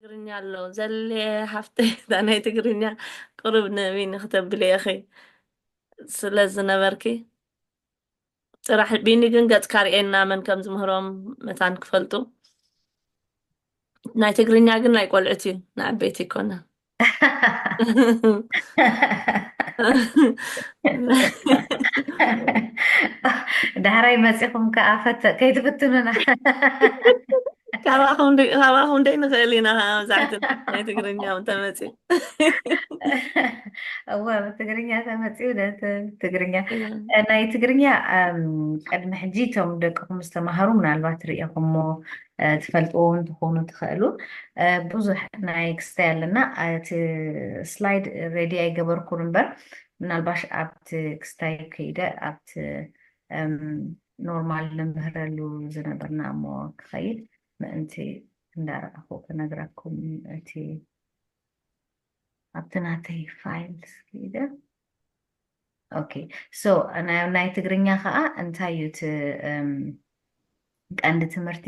ትግርኛ ኣሎ ዘለ፣ ሓፍተይ፣ እታ ናይ ትግርኛ ቅሩብ ንቢኒ ክተብሊ ኢኺ ስለ ዝነበርኪ። ጽራሕ ቢኒ ግን ገጽካ ርኤና፣ መን ከም ዝምህሮም መታን ክፈልጡ። ናይ ትግርኛ ግን ናይ ቆልዑት እዩ፣ ንዓበይቲ ኣይኮነን። ዳሕራይ መፂኹም ከዓ ፈተ ከይትፍትኑና። ካባኹም ደ- ካባኹም ደይ ንኽእል ኢና፣ መብዛሕትኡ ናይ ትግርኛ እውን ተመፂኡ። እወ፣ ብትግርኛ ተመፂኡ፣ ደ- ተ- ትግርኛ፣ ናይ ትግርኛ፣ እም፣ ቅድሚ ሕጂ እቶም ደቅኹም ዝተማሃሩ ምናልባት ርኢኹሞ፣ እ፣ ትፈልጥዎ እውን ትኾኑ ትኽእሉ። እ፣ ብዙሕ ናይ ክስታይ ኣለና። እቲ ስላይድ ሬዲ ኣይገበርኩን እምበር፣ ምናልባሽ ኣብቲ ክስታይ ከይደ ኣብቲ፣ እም፣ ኖርማል ንምህረሉ ዝነበርና እሞ ክኸይድ ምእንቲ እንዳረኣኹ ክነግራኩም። እቲ ኣብቲ ናተይ ፋይል ስኪደ። ኦኬ፣ ሶ ናይ ናይ ትግርኛ ከዓ እንታይ እዩ እቲ፣ እም፣ ቀንዲ ትምህርቲ?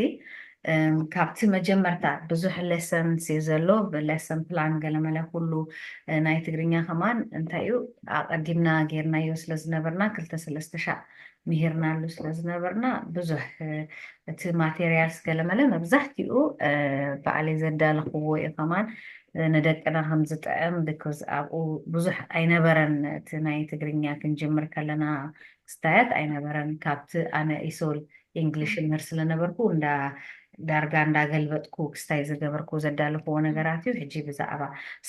እም፣ ካብቲ መጀመርታ ብዙሕ ሌሰንስ እዩ ዘሎ፣ ብሌሰን ፕላን ገለመለ ኩሉ፣ እ፣ ናይ ትግርኛ ከማን እንታይ እዩ ኣቐዲምና ጌርናዮ ስለ ዝነበርና፣ ክልተ ሰለስተ ሻዕ ምሂርናሉ ስለ ዝነበርና ብዙሕ፣ እ፣ እቲ ማቴሪያልስ ገለመለ መብዛሕትኡ፣ እ፣ ባዕለይ ዘዳለኽዎ እዩ። ከማን፣ እ፣ ንደቅና ከም ዝጥዕም፣ ቢኮዝ ኣብኡ ብዙሕ ኣይነበረን። እቲ ናይ ትግርኛ ክንጅምር ከለና ክስታያት ኣይነበረን። ካብቲ ኣነ ኢሶል ኢንግሊሽ እምህር ስለነበርኩ እንዳ ዳርጋ እንዳገልበጥኩ ክስታይ ዝገበርኩ ዘዳለኽዎ ነገራት እዩ። ሕጂ ብዛዕባ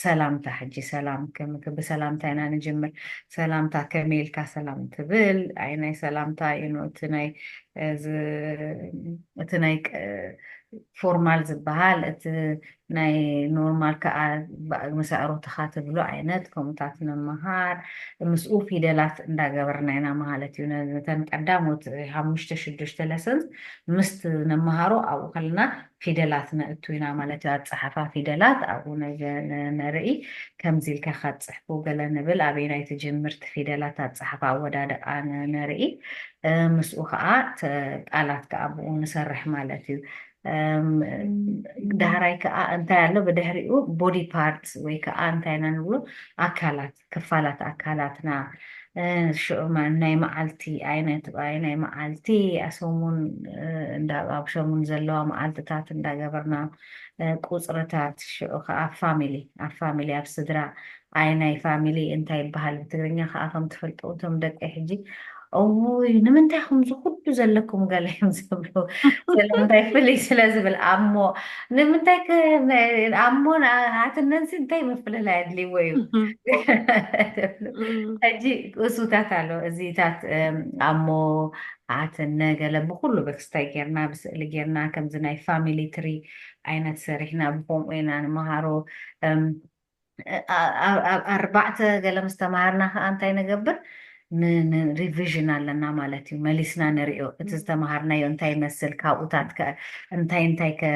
ሰላምታ፣ ሕጂ ሰላም ከም ብሰላምታ ኢና ንጅምር። ሰላምታ ከመይ ኢልካ ሰላም ትብል? ኣይ ናይ ሰላምታ እዩ እቲ ናይ፣ እ፣ ዝ- እቲ ናይ ቅ- ፎርማል ዝበሃል፣ እቲ ናይ ኖርማል ከዓ ብ- ምስ ኣዕሩኽትኻ ትብሎ ዓይነት ከምኡታት ንምሃር፣ ምስኡ ፊደላት እንዳገበርና ኢና ማለት እዩ። ነ- ነተን ቀዳሞት ሓሙሽተ ሽዱሽተ ለሰንስ ምስቲ ነመሃሮ ኣብኡ ከለና ፊደላት ነእቱ ኢና ማለት እዩ። ኣፀሓፋ ፊደላት ኣብኡ ነገ- ነ- ነርኢ፣ ከምዚ ኢልካ ኢኻ ትፅሕፉ ገለ ንብል፣ ኣበየናይ ትጅምርቲ ፊደላት ኣፀሓፋ ኣወዳድቃ ነ- ነርኢ፣ እ፣ ምስኡ ከዓ ተ- ቃላት ከዓ ኣብኡ ንሰርሕ ማለት እዩ። እም፣ ዳህራይ ከዓ እንታይ ኣሎ ብድሕሪኡ? ቦዲ ፓርትስ ወይ ከዓ እንታይ ኢና ንብሎ? ኣካላት፣ ክፋላት ኣካላትና። እ፣ ሽዑ ማ- ናይ መዓልቲ ዓይነት፣ ኣይ ናይ መዓልቲ፣ ኣሰሙን፣ እ፣ እንዳ ኣብ ሸሙን ዘለዋ መዓልትታት እንዳገበርና፣ እ፣ ቁፅርታት፣ ሽዑ ከዓ ፋሚሊ፣ ኣብ ፋሚሊ፣ ኣብ ስድራ፣ ኣይ ናይ ፋሚሊ እንታይ ይበሃል ብትግርኛ ከዓ ከም ትፈልጡ እቶም ደቂ ሕጂ፣ እውይ ንምንታይ ከምዚ ኩሉ ዘለኩም ገለ እዮም ዝብሉ። ስለምንታይ ፍልይ ስለ ዝብል ኣሞ ንምንታይ ከ- ኣሞን ኣትነንሲ እንታይ ምፍልላይ ኣድልይዎ እዩ? ሕጂ እሱታት ኣሎ እዚታት፣ እም፣ ኣሞ ኣትነ ገለ ብኩሉ ብክስታይ ጌርና ብስእሊ ጌርና ከምዚ ናይ ፋሚሊ ትሪ ዓይነት ሰሪሕና ብከምኡ ኢና ንመሃሮ። እም፣ ኣ- ኣ- ኣብ ኣርባዕተ ገለ ምስ ተማሃርና ከዓ እንታይ ንገብር? ን- ን- ሪቪዥን ኣለና ማለት እዩ። መሊስና ንሪኦ እቲ ዝተማሃርናዮ እንታይ ይመስል፣ ካብኡታት ከ እንታይ እንታይ ከ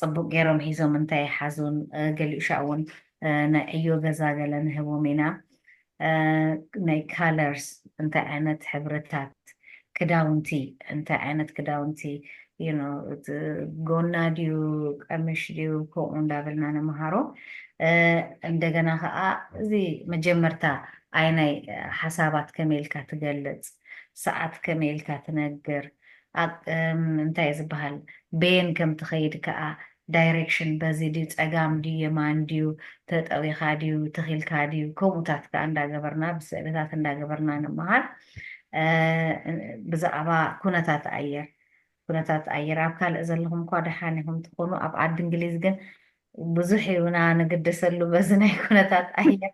ፅቡቅ ገይሮም ሒዞም እንታይ ይሓዙን፣ እ፣ ገሊኡ ሻዕ እውን፣ እ፣ ናይ ዕዮ ገዛ ገለ ንህቦም ኢና። እ፣ ናይ ካለርስ እንታይ ዓይነት ሕብርታት፣ ክዳውንቲ እንታይ ዓይነት ክዳውንቲ፣ you know፣ እቲ ጎና ድዩ ቀምሽ ድዩ ከምኡ እንዳበልና ንምሃሮ። እ፣ እንደገና ከዓ እዚ መጀመርታ ኣይናይ ሓሳባት ከመይ ኢልካ ትገልፅ፣ ሰዓት ከመይ ኢልካ ትነግር፣ ኣብ- እም፣ እንታይ እዩ ዝበሃል፣ በየን ከም ትኸይድ ከዓ ዳይሬክሽን በዚ ድዩ ፀጋም ድዩ የማን ድዩ ተጠዊኻ ድዩ ተኺልካ ድዩ ከምኡታት ከዓ እንዳገበርና ብስእልታት እንዳገበርና ንምሃር። እ፣ ብዛዕባ ኩነታት ኣየር ኩነታት ኣየር ኣብ ካልእ ዘለኹም እኳ ደሓን ኢኹም ትኾኑ፣ ኣብ ዓዲ እንግሊዝ ግን ብዙሕ ይብና ንግደሰሉ በዚ ናይ ኩነታት ኣየር።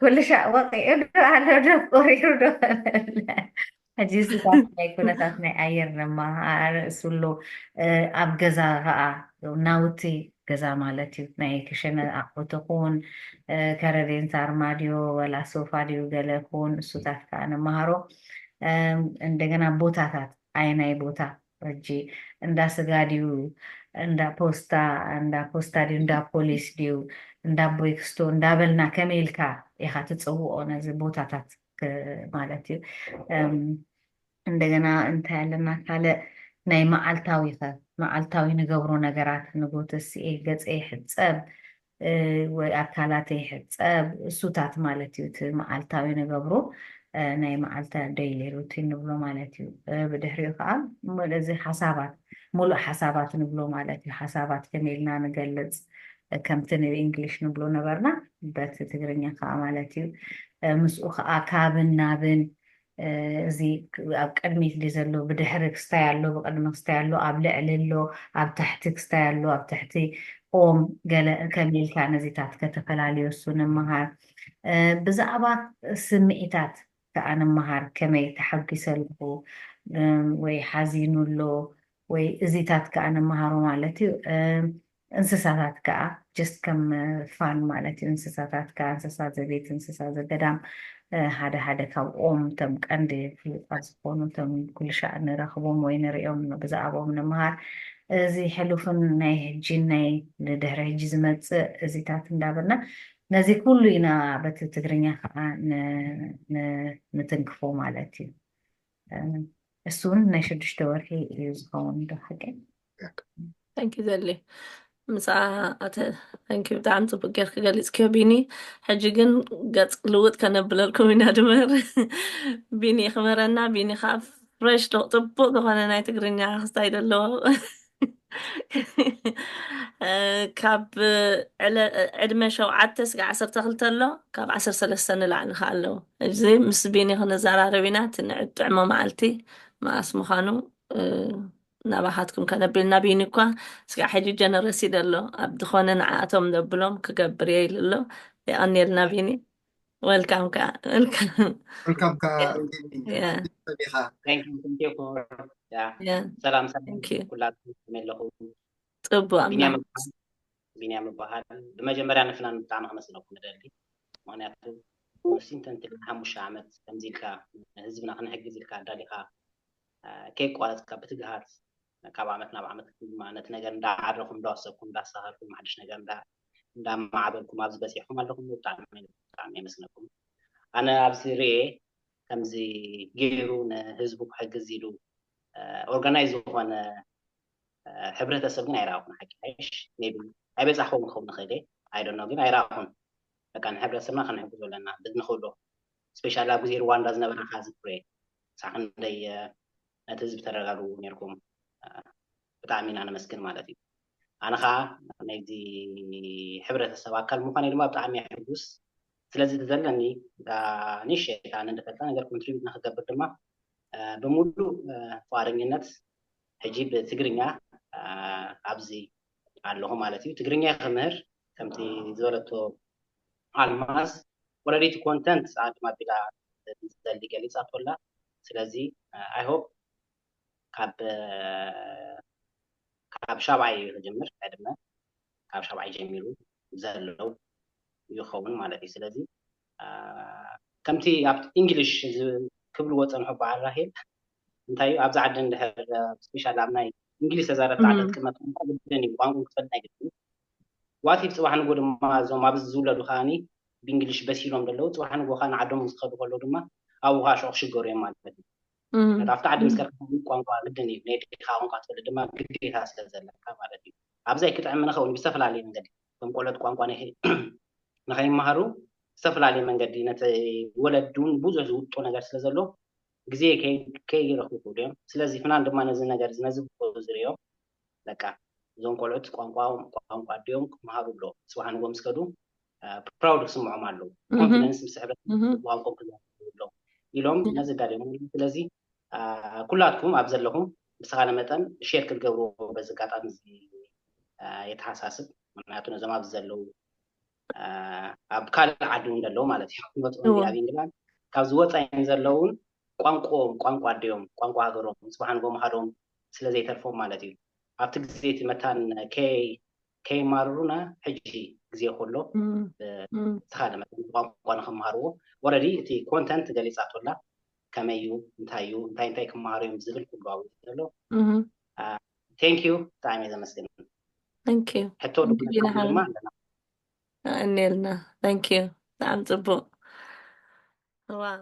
ኩሉ ሻዕ ወቂዑ ዶ ኣሎ ዶ ቆሪሩ ዶ? ሕጂ ስታት ናይ ኩነታት ናይ ኣየር ነመሃር ርእስሉ። ኣብ ገዛ ከዓ ናውቲ ገዛ ማለት እዩ፣ ናይ ክሸነ ኣቑሑት ይኹን፣ ከረቤንስ ኣርማድዮ ወላ ሶፋ ድዩ ገለ ይኹን እሱታት ከዓ ነመሃሮ። እንደገና ቦታታት፣ ኣየናይ ቦታ ሕጂ እንዳ ስጋ ድዩ እንዳ ፖስታ፣ እንዳ ፖስታ ድዩ እንዳ ፖሊስ ድዩ እንዳ ቦይክስቶ እንዳበልና ከመይ ኢልካ ኢኻ ትፅውኦ ነዚ ቦታታት ማለት እዩ። እንደገና እንታይ ኣለና ካልእ? ናይ መዓልታዊ ኸ መዓልታዊ ንገብሮ ነገራት፣ ንጎተስኤ፣ ገፀ ይሕፀብ፣ እ፣ ወይ ኣካላተ ይሕፀብ፣ እሱታት ማለት እዩ። እቲ መዓልታዊ ንገብሮ፣ እ፣ ናይ መዓልታ ዴይሊ ሩቲን ንብሎ ማለት እዩ። እ፣ ብድሕሪኡ ከዓ ሙሉ እዚ ሓሳባት፣ ሙሉእ ሓሳባት ንብሎ ማለት እዩ። ሓሳባት ከመይ ኢልና ንገልፅ፣ እ፣ ከምቲ ንእንግሊሽ ንብሎ ነበርና፣ በቲ ትግርኛ ከዓ ማለት እዩ። እ፣ ምስኡ ከዓ ካብን ናብን፣ እ፣ እዚ ኣብ ቅድሚት ድዩ ዘሎ፣ ብድሕሪ ክስታይ ኣሎ፣ ብቅድሚ ክስታይ ኣሎ፣ ኣብ ልዕሊ ኣሎ፣ ኣብ ታሕቲ ክስታይ ኣሎ፣ ኣብ ትሕቲ ኦም፣ ገለ ከመይ ኢልካ ነዚታት ከተፈላልዮ እሱ ንምሃር። እ፣ ብዛዕባ ስምዒታት ከዓ ንምሃር፣ ከመይ ተሓጒሰ ኣለኹ፣ እ፣ ወይ ሓዚኑ ኣሎ፣ ወይ እዚታት ከዓ ንምሃሮ ማለት እዩ። እ፣ እንስሳታት ከዓ ጀስት ከም ፋን ማለት እዩ። እንስሳታት ከዓ እንስሳ ዘቤት፣ እንስሳ ዘገዳም፣ እ፣ ሓደ ሓደ ካብኦም እቶም ቀንዲ ፍሉጣት ዝኾኑ፣ እቶም ኩሉ ሻዕ ንረኽቦም ወይ ንሪኦም፣ ብዛዕባኦም ንምሃር፣ እዚ ሕሉፍን ናይ ሕጂን ናይ ንድሕሪ ሕጂ ዝመፅእ እዚታት እንዳበልና ነዚ ኩሉ ኢና በቲ ትግርኛ ከዓ ን-፣ ን-፣ ንትንክፎ ማለት እዩ። እ፣ እሱ እውን ናይ ሽዱሽተ ወርሒ እዩ ዝኸውን ዶ ሓቂ? ታንኪ ዘሊ ምሳ ኣተ ታንኪ ብጣዕሚ ፅቡቅ ጌርክ ገሊፅክዮ ቢኒ። ሕጂ ግን ገፅ ልውጥ ከነብለልኩም ኢና ድመር። ቢኒ ክመረና። ቢኒ ከዓ ፍሬሽ ዶ ፅቡቅ ዝኾነ ናይ ትግርኛ ክስታይ ዘለዎ። እ፣ ካብ ዕለ-፣ ዕድመ ሸውዓተ ስጋዕ ዓሰርተ ክልተ ኣሎ፣ ካብ ዓሰርተ ሰለስተ ንላዕሊ ከዓ ኣለዉ። እዚ ምስ ቢኒ ክንዘራረብ ኢና። እቲ ንዕጥዕሞ መዓልቲ መኣስ ምዃኑ፣ እ፣ ናባኻትኩም ከነቢልና። ቢኒ እኳ ስጋዕ ሕጂ ጀነረስ እዩ ዘሎ፣ ኣብ ዝኾነ ንዓኣቶም ዘብሎም ክገብር እየ ኢሉ ኣሎ። የቐንየልና ቢኒ። ወልካም ከዓ፣ ወልካም። ወልካም ከዓ ያ፣ እንዴት ያ፣ ሰቢኻ Thank you, thank you for yeah. ያ። ሰላም ሰላም Thank you። ኩላትኩም ከመይ ኣለኹም? ጽቡቅ ቢንያም ኣምላኽ። እበሃል። ቢንያም እበሃል። ብመጀመርያ ንፍናን ብጣዕሚ ከመስግነኩም እደሊ። ምክንያቱ since until ሓሙሽተ ዓመት ከምዚ ኢልካ ንህዝብና ክንሕግዝ ኢልካ ኣዳሊኻ፣ አ፣ ከየቋረፅካ ብትግሃት ካብ ዓመት ናብ ዓመት ድማ ነቲ ነገር እንዳዓረኹም እንዳወሰድኩም እንዳስተኻኸልኩም ሓድሽ ነገር እንዳ-፣ እንዳማዕበልኩም ኣብዚ በፂሕኩም ኣለኹም። ብጣዕሚ ብጣዕሚ የመስግነኩም። ኣነ ኣብዚ ርኤ ከምዚ ገይሩ ንህዝቡ ክሕግዝ ኢሉ፣ አ፣ ኦርጋናይዝ ዝኾነ፣ አ፣ ሕብረተሰብ ግን ኣይረኣኹን። ሓቂ ሓይሽ maybe ኣይበፃሕኩም ክኸውን ይኽእል እየ፣ I don't know፣ ግን ኣይረኣኹን። በቃ ንሕብረተሰብና ክንሕግዞ ኣለና ብንኽእሎ። ስፔሻሊ ኣብ ግዜ ሩዋንዳ ዝነበረ ከዓ ዝክሬ ሳዕ ክንደይ፣ አ፣ ነቲ ህዝቢ ተረጋግኡ ነርኩም። አ፣ ብጣዕሚ ኢና ነመስግን ማለት እዩ። ኣነ ከዓ ናይዚ ሕብረተሰብ ኣካል ምዃነይ ድማ ብጣዕሚ እየ ሕጉስ። ስለዚ እቲ ዘለኒ፣ አ፣ ንእሽተይ ከዓ ንድፈልጣ ነገር ኮንትሪቢዩት ንክገብር ድማ፣ አ፣ ብምሉእ፣ አ፣ ፍቓደኝነት ሕጂ ብትግርኛ፣ አ፣ ኣብዚ ኣለኹ ማለት እዩ። ትግርኛ ክምህር ከምቲ ዝበለቶ ኣልማዝ ወረዲቲ ኮንተንት ኣድማ ቢላ ዘሊ ገሊፃቶ ኣላ። ስለዚ፣ አ፣ I hope ካብ፣ አ፣ ካብ ሻብዓይ እዩ ክጅምር ዕድመ፣ ካብ ሻብዓይ ጀሚሩ ዘለው ይኸውን ማለት እዩ። ስለዚ፣ አ፣ ከምቲ ኣብ እንግሊሽ ዝ-፣ ክብልዎ ፀንሑ በዓል ራሄል እንታይ እዩ፣ ኣብዚ ዓዲ እንድሕር፣ አ፣ ስፔሻሊ ኣብ ናይ እንግሊሽ ተዛረብቲ ዓዲ እም። ክትቅመጥ ከለኻ ግድን እዩ፣ ቋንቋ ክትፈልጥ ናይ ግድን እዩ። ዋት ኢፍ ፅባሕ ንጎ ድማ እዞም ኣብዚ ዝውለዱ ከዓኒ ብእንግሊሽ በሲሎም ዘለዉ፣ ፅባሕ ንጎ ከዓ ንዓዶም ምስ ከዱ ከለዉ ድማ ኣብኡ ከዓ ሽዑ ክሽገሩ እዮም ማለት እዩ። እም። ምክንያቱ ኣብቲ ዓዲ ምስ እም። ከድካ ቋንቋ ግድን እዩ፣ ናይ ኣዴኻ ቋንቋ ትፈልጥ ድማ ግዴታ ስለ ዘለካ ማለት እዩ። ኣብዚ ኣይክጥዕም ንኸውን ብዝተፈላለየ መንገዲ፣ ከም ቆልዑት ቋንቋ ናይ-፣ ንኸይመሃሩ ዝተፈላለየ መንገዲ፣ ነቲ ወለዲ እውን ብዙሕ ዝውጦ ነገር ስለ ዘሎ ግዜ ከይ-፣ ከይረኽቡ ይኽእሉ እዮም። ስለዚ ፍናን ድማ ነዚ ነገር እዚ ነዚ ዝሪኦም በቃ እዞም ቆልዑት ቋንቋ፣ ቋንቋ ኣዲኦም ክመሃሩ ኣለዎም። ጽባሕ ንግሆ ምስ ከዱ፣ አ፣ ፕራውድ ክስምዖም ኣለዎ። እህ፣ ኮንፊደንስ ምስ ሕብረት እህ፣ ቋንቋኦም ክዛረቡ ኣለዎም ኢሎም ነዚ ኣዳልዮም ኣለዉ። ስለዚ፣ አ፣ ኩላትኩም ኣብ ዘለኹም ብዝተኻለ መጠን ሼር ክትገብርዎ በዚ ኣጋጣሚ እዚ፣ አ፣ የተሓሳስብ። ምክንያቱ ነዞም ኣብዚ ዘለዉ፣ አ፣ ኣብ ካልእ ዓዲ እውን ዘለዉ ማለት እዩ። ክመጹ እዎ። ኣብ ኢንግላንድ ካብዚ ወጻኢ ዘለዉ እውን ቋንቋኦም፣ ቋንቋ ኣዲኦም፣ ቋንቋ ሃገሮም፣ ጽባሕ ንግሆ ምኻዶም ስለ ዘይተርፎም ማለት እዩ። ኣብቲ ግዜ እቲ መታን ከይ-፣ ከይማርሩና ሕጂ ግዜ ከሎ፣ እም፣ ብ-፣ እም፣ ብዝተኻለ መጠን ቋንቋ ንኽመሃርዎ። ኦረዲ እቲ ኮንተንት ገሊጻቶ ኣላ። ከመይ እዩ፣ እንታይ እዩ፣ እንታይ እንታይ ክመሃሩ እዮም ዝብል ኩሉ ኣብኡ ዘሎ። እም። አ፣ ቴንክ ዩ፣ ብጣዕሚ እየ ዘመስግን። Thank you። ሕቶ Thank you ቢና ድማ ሓወይ። ኣለና። እኔልና። Thank you። ብጣዕሚ ጽቡቅ። ዋው።